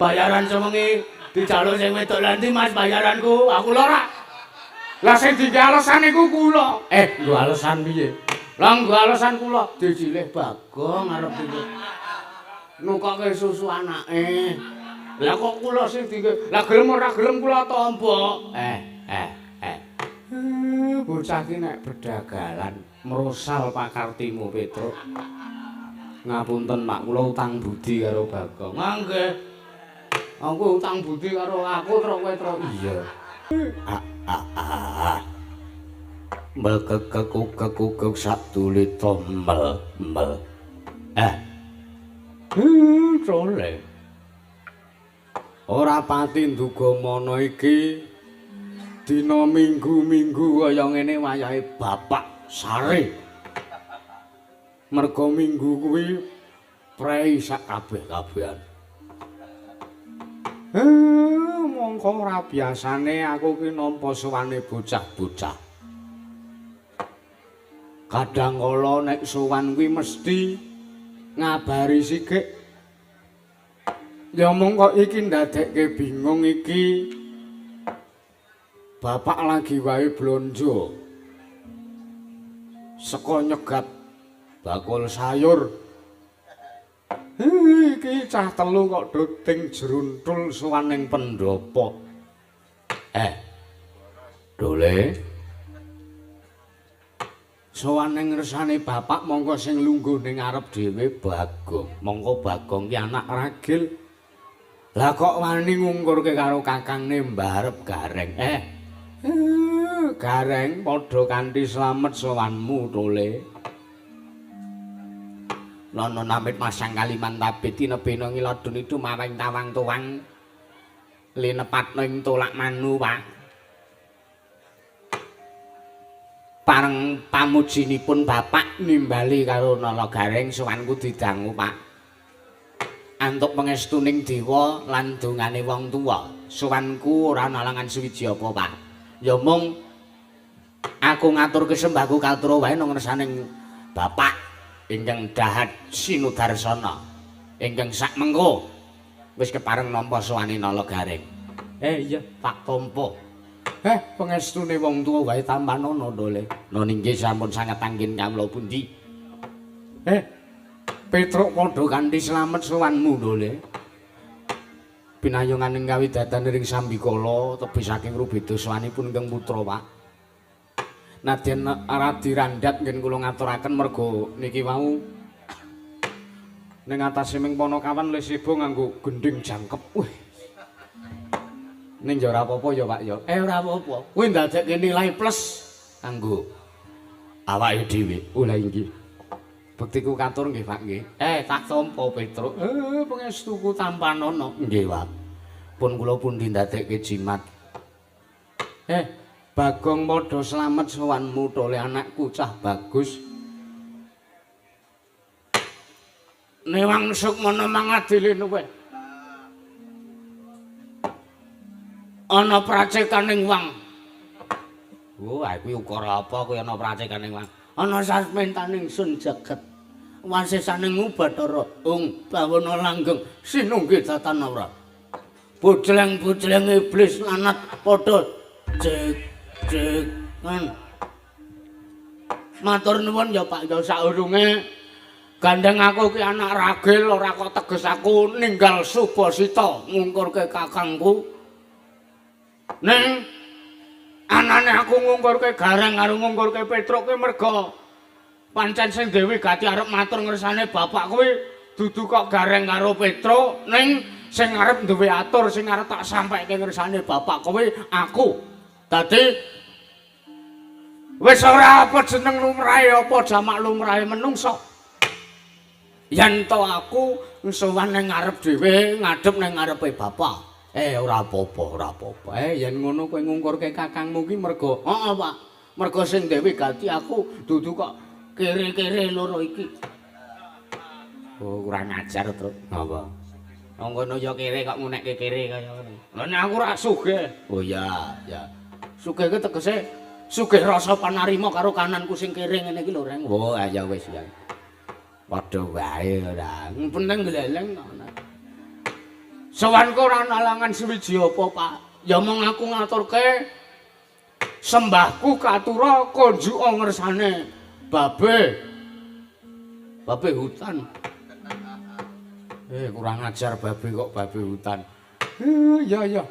Bayaran sewengi dijaluk sing wedok. Lha ndi Mas bayaranku? Aku lho ora. Lah sing dinggo alasan iku kula. Eh, nggo alasan piye? Lah nggo alasan kula disilih Bagong arep piye? Nukoke susu anake. Lah kok kula sing dinggo? Lah gelem ora gelem kula tampa. Eh, eh, eh. Bocah ki nek bedagalan mrosal pakartimu Petruk. Ngapunten Pak, kula utang budi karo Bagong. Mangke. Aku utang budi karo aku truk kowe truk. Iya. Ah ah ah. Melkekekukekukek sadulita mel mel. Eh. Cole. Ora pati nduga mana iki dina Minggu-minggu kaya ngene wayahe bapak sare. Merga Minggu kuwi prei sak kabeh-kabehan. Mongko ora biasane aku ki nampa sowane bocah-bocah. Kadang kala nek sowan kuwi mesti ngabari sikik. Ya mongko iki ndadekke bingung iki. Bapak lagi wae blonjo. Saka nyegat bakul sayur. Iki cah telu kok doting jruntul sowan ning pendopo. Eh. Dole. Sowan ning ngersane bapak mongko sing lungguh ning ngarep dhewe Bagong. Mongko Bagong ki anak ragil. Lah kok wani ngungkurke karo kakangne mbarep Gareng. Eh. Gareng padha kanthi slamet sowanmu Tole. Nono namit masang Kalimantabit tinebena ngiladun itu marang tawang tuwang linepatna ing tolak manu Pak. Pareng pamujinipun bapak nimbali karo Nala Gareng sowanku didangu Pak. Antuk pangestuning dewa lan dongane wong tuwa. Sowanku ora nalangan suwiji apa Pak. Ya mung aku ngaturke sembahku katura wae nang ngersaning bapak ingkang dahat sinudarsana ingkang sak mengko wis kepareng nampa sowane Nala Gareng. Eh iya, tak tampa. Pangestune wong tuwa wae tampanana Dole. Nun inggih sampun sanget anggen kawula pundi. Petruk padha kanthi slamet sowanmu Dole. Pinayunganing kawidatan ring sambikala tebih saking rubeda sowanipun ingkang putra Pak. Nadyan radi randhat ngen kula ngaturaken merga niki wau ning atase ming Ponokawan le seba nganggo gendhing jangkep. Wih. Ning ya ora apa-apa ya Pak ya. Ora apa-apa. Kuwi ndadekke nilai plus kanggo awake dhewe. Oh lah inggih. Bektiku katur nggih Pak nggih. Tak tampa Petruk. Pangestuku tampanana. Nggih Pak. Pun kula pundi ndadekke jimat. Bagong padha slamet sowanmu Tole anakku cah bagus. Newang sukmana mangadile luweh. Ana pracekaning wang. Wah, kuwi ukara apa kuwi ana pracekaning wang? Ana sasmentaning sun jagat. Wasesaning Ubathara ung bawana langgeng sinunggi datan ora. Bojleng-bojleng iblis lanat padha jek-jekan. Matur nuwun ya Pak ya saurunge gandeng aku ki anak ragil ora kok teges aku ninggal Subasita ngungkurke kakangku. Ning anane aku ngungkurke Gareng karo ngungkurke Petruk ki merga pancen sing Dewi Gati arep matur ngersane bapak kuwi dudu kok Gareng karo Petruk, ning sing arep duwe atur sing arep tak sampaike ngersane bapak kuwi aku. Dadi wis ora apa jeneng lumrahe apa jamak lumrahe menungsa. Yen to aku sowan ning ngarep dhewe ngadhep ning ngarepe bapak. Ora apa-apa, ora apa-apa. Yen ngono kowe ngungkurke kakangmu ki merga heeh Pak. Merga sing Dewi Gati aku dudu kok kere-kere loro iki. Oh, kurang ajar, Truk. Apa? Wong kono ya kere kok ngunekke kere kaya ngono. Lah nek aku ora sugih. Oh iya, ya. Sugih ki tegese sugih rasa panarima karo kananku sing kere ngene iki lho, Reng. Oh, ya wis ya. Padha wae ora. Penting gleleng ngono. Sowanku ora ana alangan suwiji apa, Pak? Ya mung aku ngaturke sembahku katura konjuka ngersane babe. Babe hutan. Kurang ajar babe kok babe hutan. Iya iya.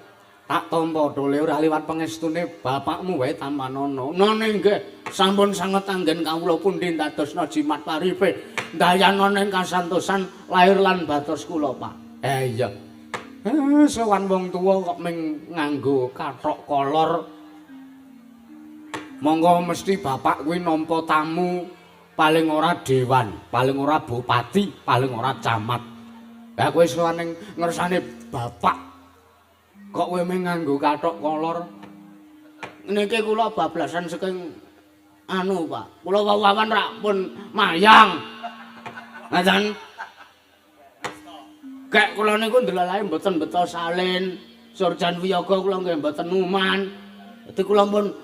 Tak tampa dole ora liwat pengestune bapakmu wae tampanono. None nggih, sampun sanget anggen kawula pundi ndadosna jimat paripe. Ndayana ning kasantosan lahir lan batos kula, Pak. Iya. Sowan wong tuwa kok ming nganggo kathok kolor. Monggo mesti bapak kuwi nampa tamu paling ora dewan, paling ora bupati, paling ora camat. Lah kowe sowan ning ngersane bapak kok kowe mung nganggo kathok kolor. Niki kula bablasan saking anu, Pak. Kula wawan rak pun mayang. Ngaten. Kek kula niku ndelalae mboten beto salin, Surjan wiyaga kula nggih mboten uman. Dadi kula pun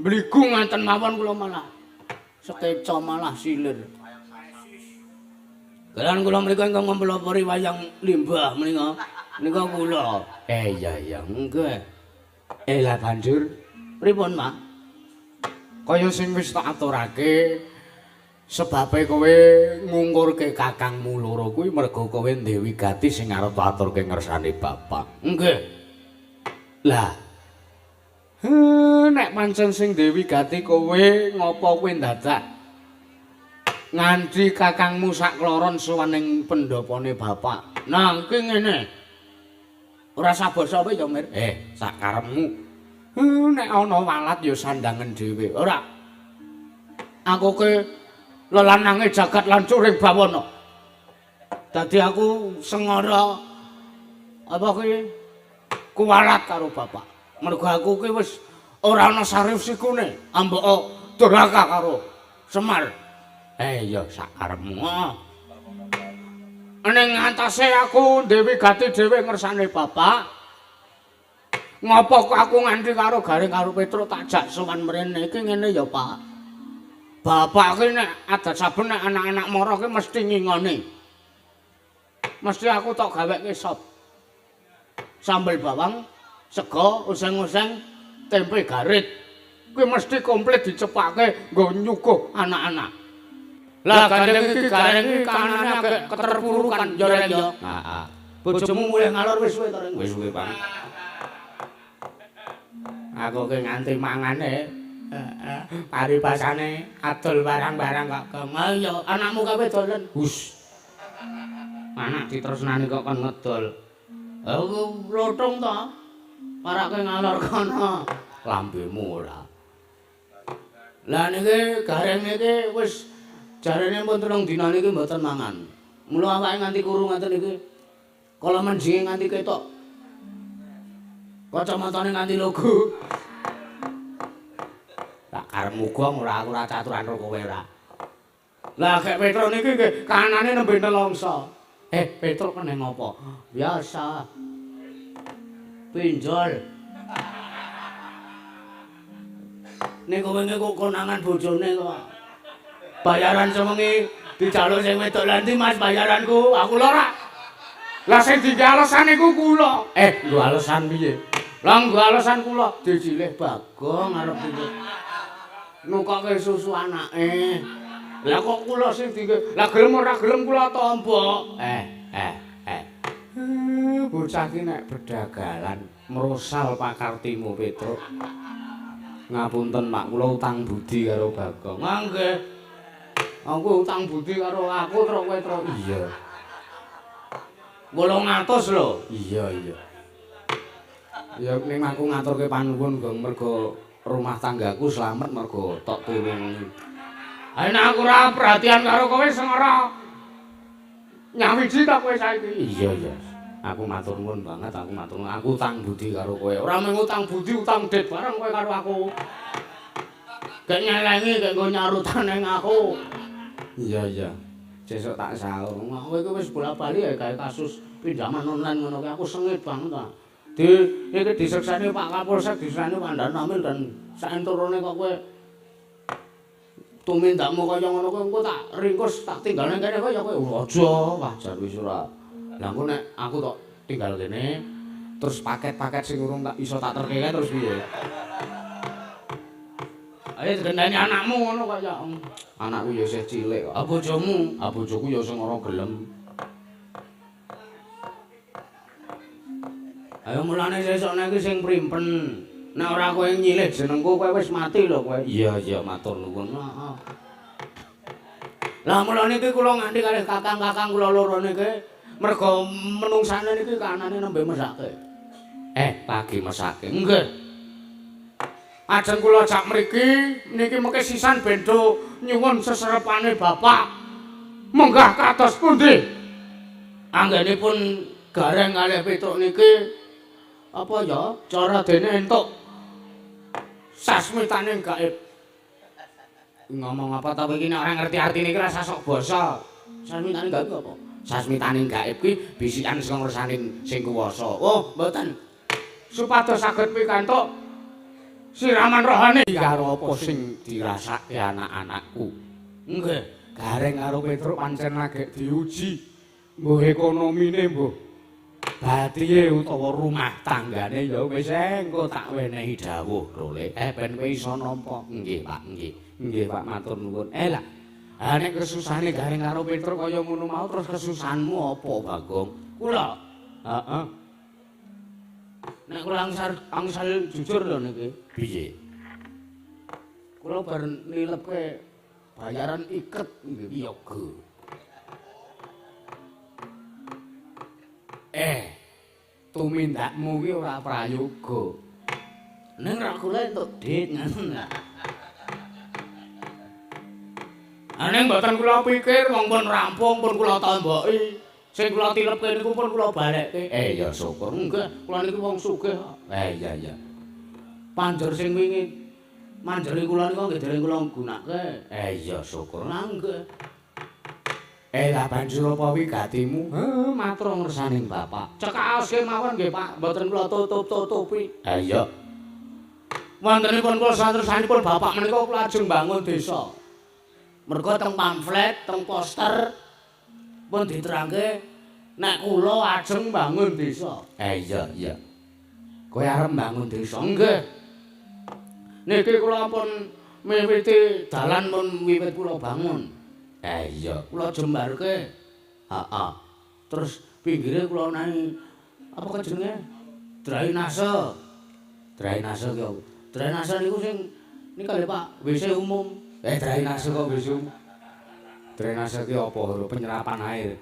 mbligu ngaten mawon kula malah sekeca malah silir. Kelan kula mriku ingkang mempelopori wayang limbah menika. Nika kula. Iya iya, nggih. Lah banjur pripun, Pak? Kaya sing wis tak aturake sebabe kowe ngungkurke kakangmu loro kuwi mergo kowe Dewi Gati sing arep aturke ngersane bapak. Nggih. Lah nek pancen sing Dewi Gati kowe ngopo kowe ndadak nganti kakangmu sakloron sowan ning pendhopone bapak. Nah, iki ngene. Ora sabasa kowe ya, Mir. Sak karepmu. Nek ana walat ya sandangen dhewe. Ora. Aku ke lelanange jagat lan curing bawana. Dadi aku sengara apa kuwi kuwalat karo bapak. Mergo aku ki wis ora ana sarif sikune, ambeka durhaka karo Semar. Iya sak karepmu. Ning ngatasé aku Dewi Gati dhewe ngersane bapak. Ngopo kok aku nganti karo Gareng karo Petruk tak jak sowan mrene iki ngene ya, Pak. Bapak ki nek adat saben nek anak-anak mara ki mesti ngingoni. Mesti aku tok gaweke sop. Sambel bawang, sego, oseng-oseng, tempe garit. Kuwi mesti komplit dicepake nggo nyuguh anak-anak. Lah gandeng iki Gareng iki kanane agak keterpurukan ya Reng ya. Heeh. Bojomu mulih ngalor wis suwe to Reng? Wis suwe, Pak. Aku ki nganti mangane. Heeh. Paribasane adol barang-barang kok geng. Ya anakmu kawe dolen. Hus. Anak ditresnani kok kon ngedol. Aku lothong to. Parake ngalor kono. Lambemu ora. Lah niki Gareng niki wis jarene pun 3 dina niki mboten mangan. Mula awake nganti kuru ngaten niki. Kala menjinge nganti ketok. Kacamatane nganti logo. Tak karepmu gong ora aku ora caturan karo kowe ora. Lah gek Petruk niki nggih kanane nembe nelongso. Petruk kene ngopo? Biasa. Pinjol. Niku wingi kok konangan bojone kok. Bayaran sewengi dijaluk sing wedok. Lha ndi Mas bayaranku? Aku lho ora. Lah sing dienggo alasan iku kula. Nggo alasan piye? Lah nggo alasan kula dicilih Bagong arep piye? Nukoke susu anake. Lah kok kula sing dienggo? Lah gelem ora gelem kula tampa. Bocah ki nek bedagalan mrosal pakartimu Petruk. Ngapunten Mak, kula utang budi karo Bagong. Nggih. Aku utang budi karo aku truk kowe truk. Iya. 800 lho. Iya iya. Ya ning aku ngaturke panuwun Gong mergo rumah tanggaku slamet mergo tok tulungi. Ha nek aku ora perhatian karo kowe sing ora nyawiji ta kowe saiki. Iya iya. Aku matur nuwun banget, aku matur nuwun. Aku utang budi karo kowe. Ora mung utang budi, utang dit bareng kowe karo aku. Gek nyelengi, gek nggo nyarutan ning aku. Iya iya. Sesuk tak sahur. Kowe iki wis bola-bali ya gawe kasus pinjaman online ngono kuwi aku sengit banget ta. Di iki disekseni Pak Kapolsek, disekseni Pak Danramil dan saenturune kok kowe tumindakmu kaya ngono kuwi engko tak ringkus tak tinggal nang kene kaya kowe. Aja, wah jar wis ora. Lah engko nek aku tok tinggal kene. Terus paket-paket sing urung tak iso tak terke terus piye? Ayo gendani anakmu ngono kok ya. Anakku ya isih cilik kok. Ah bojomu? Ah bojoku ya sing ora gelem. Ayo mulane sesuk nek iki sing primpen. Nek ora kowe nyilih jenengku kowe wis mati lho kowe. Iya iya matur nuwun. Heeh. Lah mulane iki kula nganti kalih kakang-kakang kula loro niki mergo menungsane niki kanane nembe mesake. Pagi mesake. Nggih. Ajeng kula jak mriki niki mengke sisan bendo nyuwun seserepane bapak. Munggah kados pundi? Anggenipun Gareng kalih Petruk niki apa ya cara dene entuk sasmitane gaib. Ngomong apa ta iki nek ora ngerti artine iki rasa sok basa. Sasmitane gaib apa? Sasmitane gaib kuwi bisikan saka ngersane sing kuwasa. Oh, mboten. Supados saged pikantuk siraman rohani karo apa sing dirasake anak-anakku. Nggih, Gareng karo Petruk pancen lagi diuji. Mbuh ekonomine mbuh batihe utawa rumah tanggane ya wis engko tak wenehi dawuh lho Le. Ben kowe iso nampa. Nggih, Pak, nggih. Nggih, Pak, matur nuwun. Lah. Ha nek kesusahane Gareng karo Petruk kaya ngono mau terus kesusahanmu apa, Bagong? Kula. Heeh. Nek kula angsal jujur lho niki. Piye? Kula bar nilepke bayaran iket nggih wiyaga. Tumindakmu kuwi ora prayoga. Ning ra kula entuk dit ngono. Ning mboten kula pikir wong pun rampung pun kula tomboki. Sing kula tilepke niku pun kula balekke. Ya syukur. Nggih, kula niku wong sugih. Iya iya. Panjer sing wingi manjeri kula niku nggih dereng kula gunake. Iya syukur. Lah nggih. Lah banjur apa wigatimu? Matur ngersaning bapak. Cekaoske mawon nggih, Pak. Mboten kula tutup-tutupi. Iya. Wontenipun kula satersanipun bapak menika kula ajeng bangun desa. Mergo teng pamflet, teng poster pun diterangke nek kula ajeng bangun desa. Iya iya. Kowe arep bangun desa? Nggih. Niki kula pun miwiti dalan pun wiwit kula bangun. Iya, kula jembarke. Heeh. Terus pinggire kula nahi apa jenenge? Drainase. Drainase ki apa? Drainase niku sing nika lho Pak, WC umum. Drainase kok WC umum. Drainase ki apa lho penyerapan air.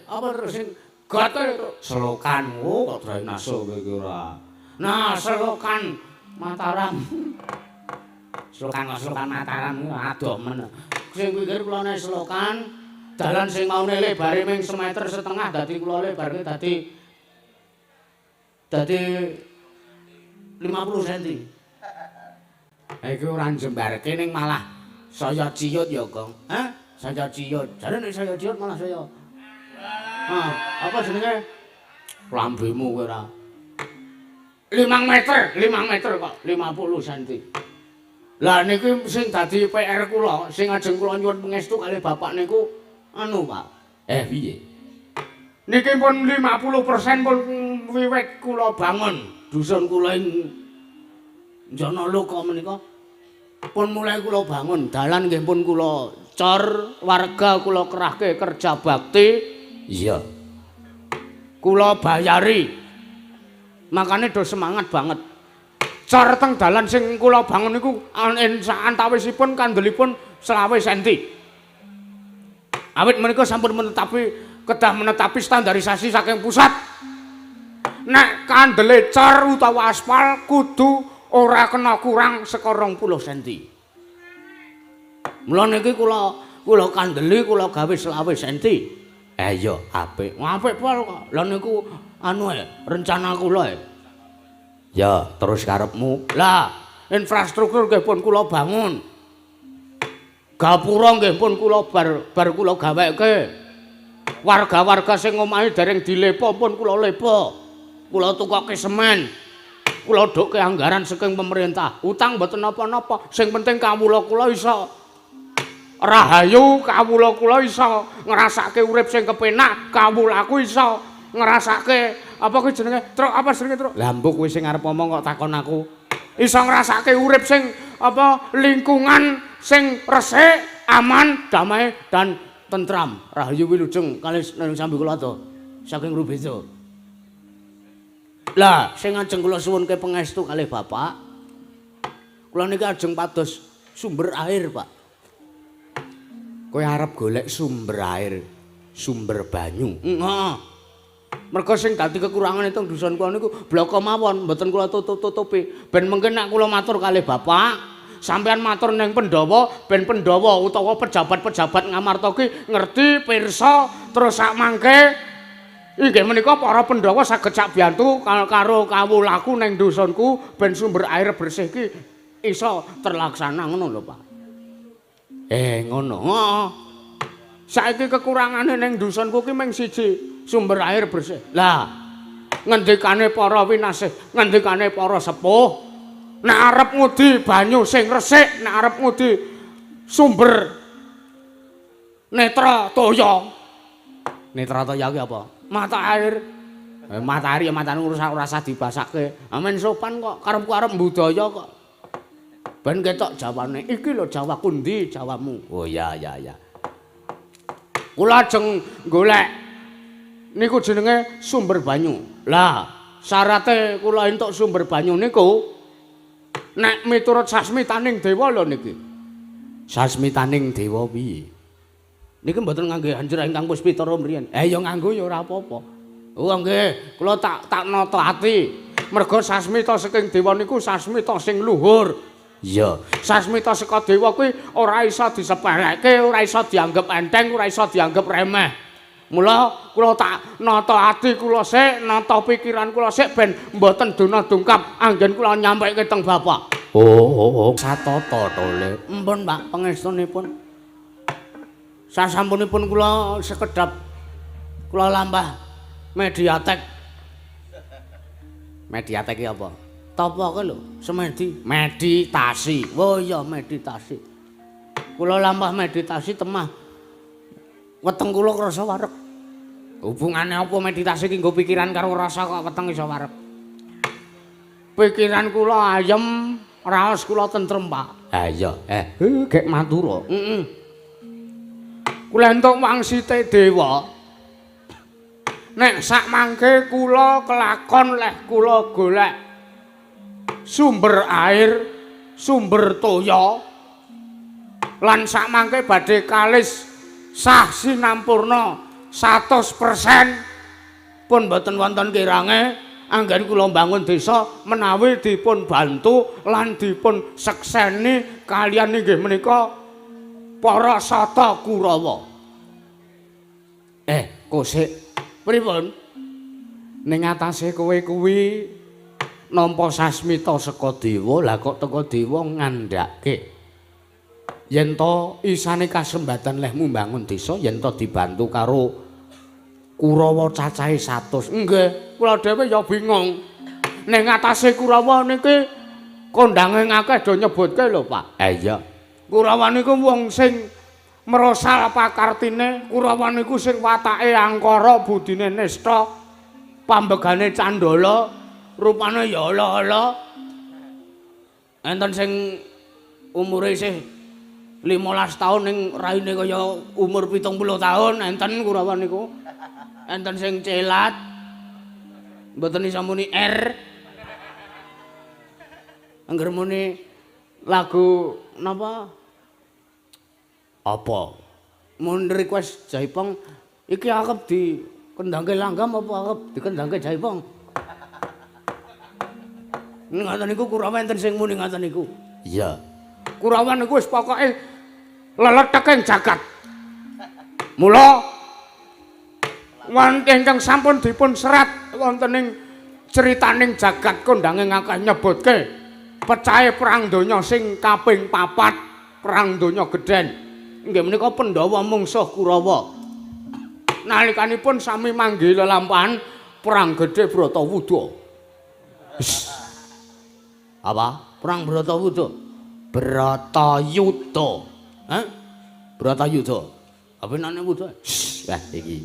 Apa terus sing got itu? Selokan. Oh, kok drainase kowe iki ora. Nah, selokan Mataram. Selokan kok selokan Mataram adoh men. Sing pikir kula nek selokan, dalan sing maune lebare ming 1,5 meter dadi kula lebarke dadi 50 cm. Iki ora njembarke ning malah saya ciut ya, Gong. Hah? Saya ciut. Jare nek saya ciut malah saya. Ah, apa jenenge? Lambemu kowe ora. 5 meter, 5 meter kok 50 cm. Lah niki sing dadi PR kula, sing ajeng kula nyuwun pangestu kalih bapak niku anu, Pak. Piye? Niki pun 50% pun wiwit kula bangun dusun kula ing Janaloka menika pun mulai kula bangun, dalan nggih pun kula cor, warga kula kerahke kerja bakti. Iya. Kula bayari. Makane do semangat banget. Cor teng dalan sing kula bangun niku antawisipun kandelipun 25 cm. Awit menika sampun menetapi kedah menetapi standarisasi saking pusat. Nek kandele cor utawa aspal kudu ora kena kurang saka 20 cm. Mula niki kula kandeli kula gawe 25 cm. Iya, apik. Apik pol kok. Lha niku anu rencana kula. Ya, terus karepmu. Lah, infrastruktur nggih pun kula bangun. Gapura nggih pun kula bar kula gaweke. Warga-warga sing omahe dereng dilepa pun kula lepa. Kula tukoke semen. Kula dhukke anggaran saking pemerintah. Utang mboten napa-napa, sing penting kawula kula iso rahayu, kawula kula iso ngrasake urip sing kepenak, kawulaku iso ngrasake apa kuwi jenenge, Truk, apa jenenge, Truk? Lah mbok kowe sing arep ngomong kok takon aku. Iso ngrasake urip sing apa lingkungan sing resik, aman, damai dan tentram. Rahayu wilujeng kalih nang sambi kula to saking Rubeda. Lah sing ajeng kula suwunke pangestu kalih Bapak. Kula niki ajeng pados sumber air, Pak. Kowe arep golek sumber air, sumber banyu. Heeh. Mergo sing dadi kekurangan teng dusun kula niku bloko mawon, mboten kula tutup-tutupi. Ben mengke nek kula matur kalih Bapak, sampean matur ning Pandhawa, ben Pandhawa utawa pejabat-pejabat Ngamarta ki ngerti pirsa terus sak mangke inggih menika para Pandhawa saged sak biyantu karo kawulaku ning dusunku ben sumber air bersih ki iso terlaksana ngono lho, Pak. Ngono. Heeh. Saiki kekurangane ning dusunku ki mung siji, sumber air bersih. Lah, ngendikane para winasih, ngendikane para sepuh, nek arep ngudi banyu sing resik, nek arep ngudi sumber netra toya. Netra toya ki apa? Mata air. Mata air ya matane ora usah dibasake. Amen sopan kok, karepku arep mbudaya kok. Ben ketok Jawane. Iki lho Jawaku ndi Jawamu? Oh ya ya ya. Kula ajeng golek niku jenenge sumber banyu. Lah, syarate kula entuk sumber banyu niku nek miturut sasmitaning dewa lho niki. Sasmitaning dewa piye? Niki mboten ngangge hanjur ingkang puspitara mriyen. Ya nganggo ya ora apa-apa. Oh nggih, kula tak nata ati. Mergo sasmita saking dewa niku sasmita sing luhur. Iya, sasmita saka dewa kuwi ora iso disepelekke, ora iso dianggep enteng, ora iso dianggep remeh. Mula kula tak nata ati kula sik, nata pikiran kula sik ben mboten dona dungkap anggen kula nyampeke teng Bapak. Oh, satata to, Le. Empun, Pak, pangestunipun. Sasampunipun kula sekedap kula lampah mediatek. Mediatek ki apa? Tapa kuwi lho, semedi. Meditasi. Oh iya, meditasi. Kula lampah meditasi temah. Weteng kula krasa wareg. Hubungane apa meditasi ki nggo pikiran karo rasa kok weteng iso wareg? Pikiran kula ayem, raos kula tentrem, Pak. Ha iya, gek matur. Heeh. Kula entuk wangsite dewa. Nek sak mangke kula kelakon leh kula golek sumber air, sumber toya lan sak mangke badhe kalis sah sinampurna 100% pun mboten wonten kirange anggen kula mbangun desa menawi dipun bantu lan dipun sekseni kaliyan inggih menika para Sata Kurawa. Kosik pripun? Ning atase kowe kuwi nampa sasmita saka dewa, lah kok teka dewa ngandhake yen to isane kasembatan lehmu mbangun desa yen to dibantu karo Kurawa cacahe 100. Nggih, kula dhewe ya bingung. Ning atase Kurawa niki kondange akeh do nyebutke lho, Pak. Iya. Kurawa niku wong sing merosal pakartine, Kurawa niku sing watake angkara, budine nista, pambegane candala, rupane ya ala-ala. Enten sing umure isih 15 taun ning raine kaya umur 70 taun, enten Kurawa niku. Enten sing celat. Mboten iso muni R. Angger muni lagu napa? Apa? Mun request Jaipong iki arep dikendangke langgam apa arep dikendangke Jaipong? Ngoten niku Kurawa enten sing muni ngoten niku. Iya. Kurawa niku wis pokoke leleteking jagat. Mula wonten ingkang sampun dipun serat wonten ing critaning jagat kondange akeh nyebutke pecahe perang donya sing kaping 4, perang donya gedhen. Inggih menika Pandhawa mungsuh Kurawa. Nalikanipun sami manggi lelampahan perang gedhe Bratawuda. Apa? Perang Bratawuda. Bratayuda. Hah? Bratayuda. Apa nane wuda? Lah iki.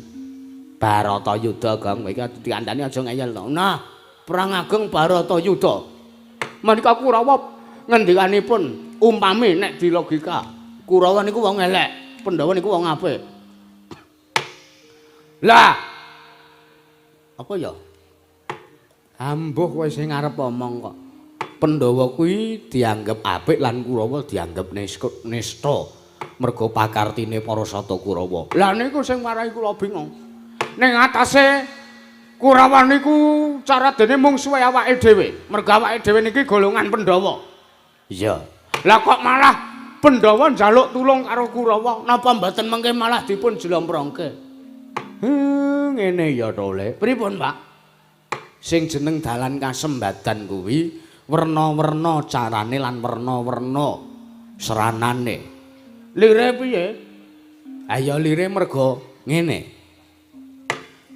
Baratayuda, Gong. Iki dikandani aja ngeyel to. Nah, perang ageng Baratayuda. Menika Kurawa ngendikanipun umpami nek di logika, Kurawa niku wong elek, Pandhawa niku wong apik. Lah, apa ya? Ambuh kowe sing arep omong kok. Pandhawa kuwi dianggep apik lan Kurawa dianggep nista merga pakartine para sata Kurawa. Lah niku sing marai kula bingung. Ning atase Kurawa niku cara dene mungsuhe awake dhewe. Merga awake dhewe niki golongan Pandhawa. Iya. Lah kok malah Pandhawa njaluk tulung karo Kurawa, napa mboten mengke malah dipun jlomprongke? Ngene ya to, Le. Pripun, Pak? Sing jeneng dalan kasembadan kuwi werna-werna carane lan werna-werna seranane. Lire piye? Ayo lire merga ngene.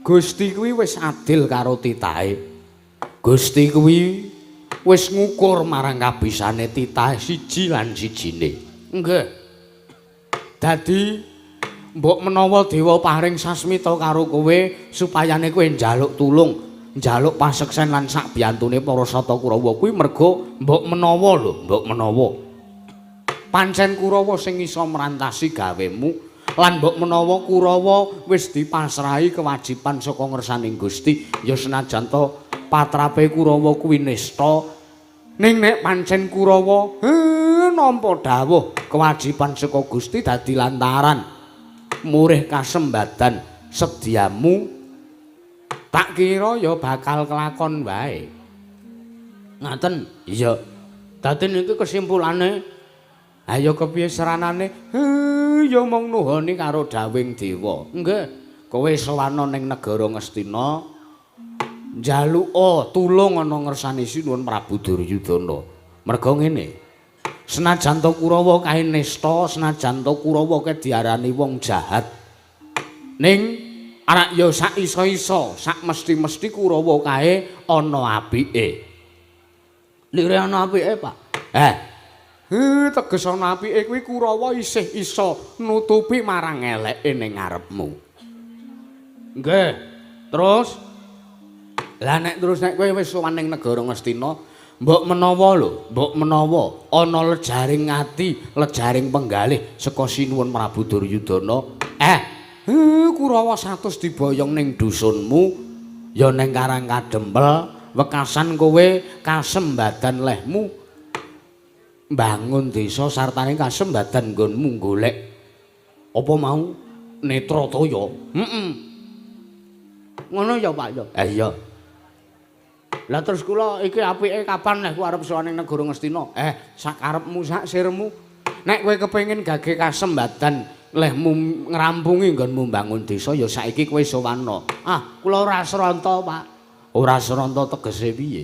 Gusti kuwi wis adil karo titahe. Gusti kuwi wis ngukur marang kabisane titahe siji lan sijine. Nggih. Dadi mbok menawa dewa paring sasmita karo kowe supayane kowe njaluk tulung, njaluk paseksen lan sak biyantune para sata Kurawa kuwi merga mbok menawa lho, mbok menawa. Pancen Kurawa sing iso mrantasi gawemu lan mbok menawa Kurawa wis dipasrahi kewajiban saka ngersaning Gusti, ya senajan to patrape Kurawa kuwi nista, ning nek pancen Kurawa nampa dawuh kewajiban saka Gusti dadi lantaran murih kasembadan sediamu, tak kira ya bakal kelakon wae. Ngaten? Iya. Dadi niki kesimpulane, ayo kepiye seranane? Ya mung nuhoni karo dawing dewa. Nggih. Kowe sowana ning negara Ngastina, njaluka tulung ana ngersane Sinuwun Prabu Duryudana. Merga ngene. Senajan to Kurawa kae nista, senajan to Kurawa kae diarani wong jahat. Ning arak ya sak iso-iso, sak mesti-mesti Kurawa kae ana apike. Lire ana apike, Pak? Teges ana apike kuwi Kurawa isih iso nutupi marang eleke ning ngarepmu. Nggih. Terus lah nek terus nek kowe wis sowan ning negara Ngastina, mbok menawa lho, mbok menawa ana lejaring ati, lejaring penggalih saka Sinuwun Prabu Duryudana. Kurawa 100 diboyong ning dusunmu, ya ning Karang Kadempel, wekasan kowe kasembadan lehmu mbangun desa sartane kasembadan nggonmu golek apa mau Netrataya. Heeh. Ngono ya, Pak ya? Iya. Lah terus kula iki apike kapan nek ku arep sowan ning negara Ngastina? Sakarepmu sak sirmu. Nek kowe kepengin gage kasembadan lehmu ngrampungi nggonmu mbangun desa ya saiki kowe sowanna. Ah, kula ora sranta, Pak. Ora sranta tegese piye?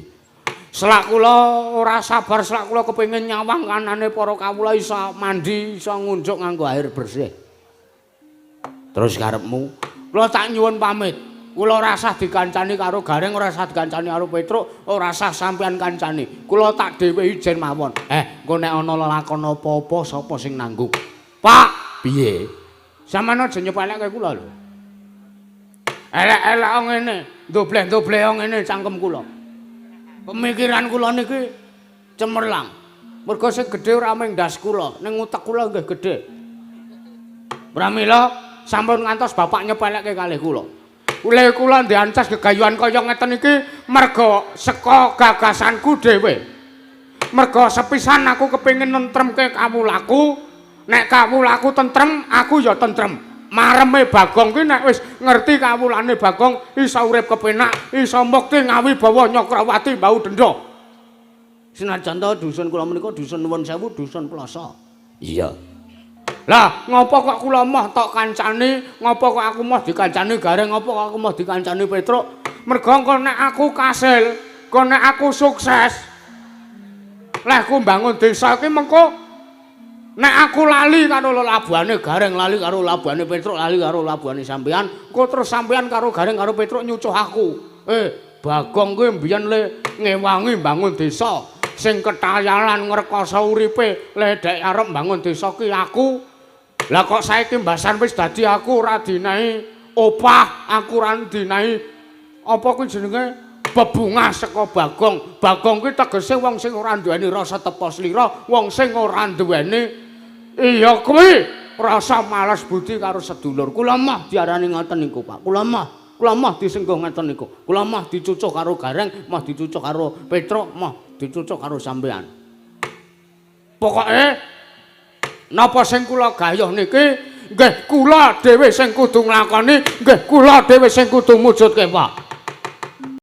Selak kula ora sabar, selak kula kepengin nyawang kanane para kawula iso mandi, iso ngunjuk nganggo air bersih. Terus karepmu? Kula tak nyuwun pamit. Kula ora sah dikancani karo Gareng, ora sah dikancani karo Petruk, ora sah sampean kancani. Kula tak dhewe ijen mawon. Engko nek ana lelakon apa-apa sapa sing nanggung? Pak, piye? Sampeyan aja nyepelekke kula lho. Elek-elek ngene, ndobleh-ndobleh ngene cangkem kula. Pemikiran kula niki cemerlang. Mergo sing gedhe ora mung ndas kula, ning utek kula nggih gedhe. Pramila sampun ngantos bapak nyepelekke kalih kula. Ule kula ndiancas gegayuhan kaya ngeten iki merga saka gagasanku dhewe. Merga sepisan aku kepengin nentremke kawulaku. Nek kawulaku tentrem, aku ya tentrem. Mareme Bagong kuwi nek wis ngerti kawulane Bagong iso urip kepenak, iso mukti ngawibawa Nyakrawati mbau denda. Senajan to dusun kula menika dusun nuwun sewu dusun Ploso. Iya. Lah, ngopo kok kula moh tok kancane, ngopo kok aku moh dikancani Gareng, ngopo kok aku moh dikancani Petruk? Merga engko nek aku kasil, engko nek aku sukses, lehku mbangun desa iki mengko nek aku lali karo lelabuhane Gareng, lali karo labuhane Petruk, lali karo labuhane sampean, engko terus sampean karo Gareng karo Petruk nyucuh aku. Bagong kuwi mbiyen le ngewangi mbangun desa, sing ketayalan ngrekoso uripe le dek arep mbangun desa ki aku. Lah kok saiki mbasan wis dadi aku ora dinehi Opah, aku ora dinahi apa kuwi jenenge bebungah saka Bagong. Bagong kuwi tegese wong sing ora duweni rasa tepa slira, wong sing ora duweni iya kuwi rasa males budi karo sedulur. Kula mah diarani ngoten niku, Pak. Kula mah disengguh ngoten niku. Kula mah dicucuh karo Gareng, mah dicucuh karo Petruk, mah dicucuh karo sampean. Pokoke napa sing kula gayuh niki nggih kula dhewe sing kudu nglakoni, nggih kula dhewe sing kudu mujudke, Pak.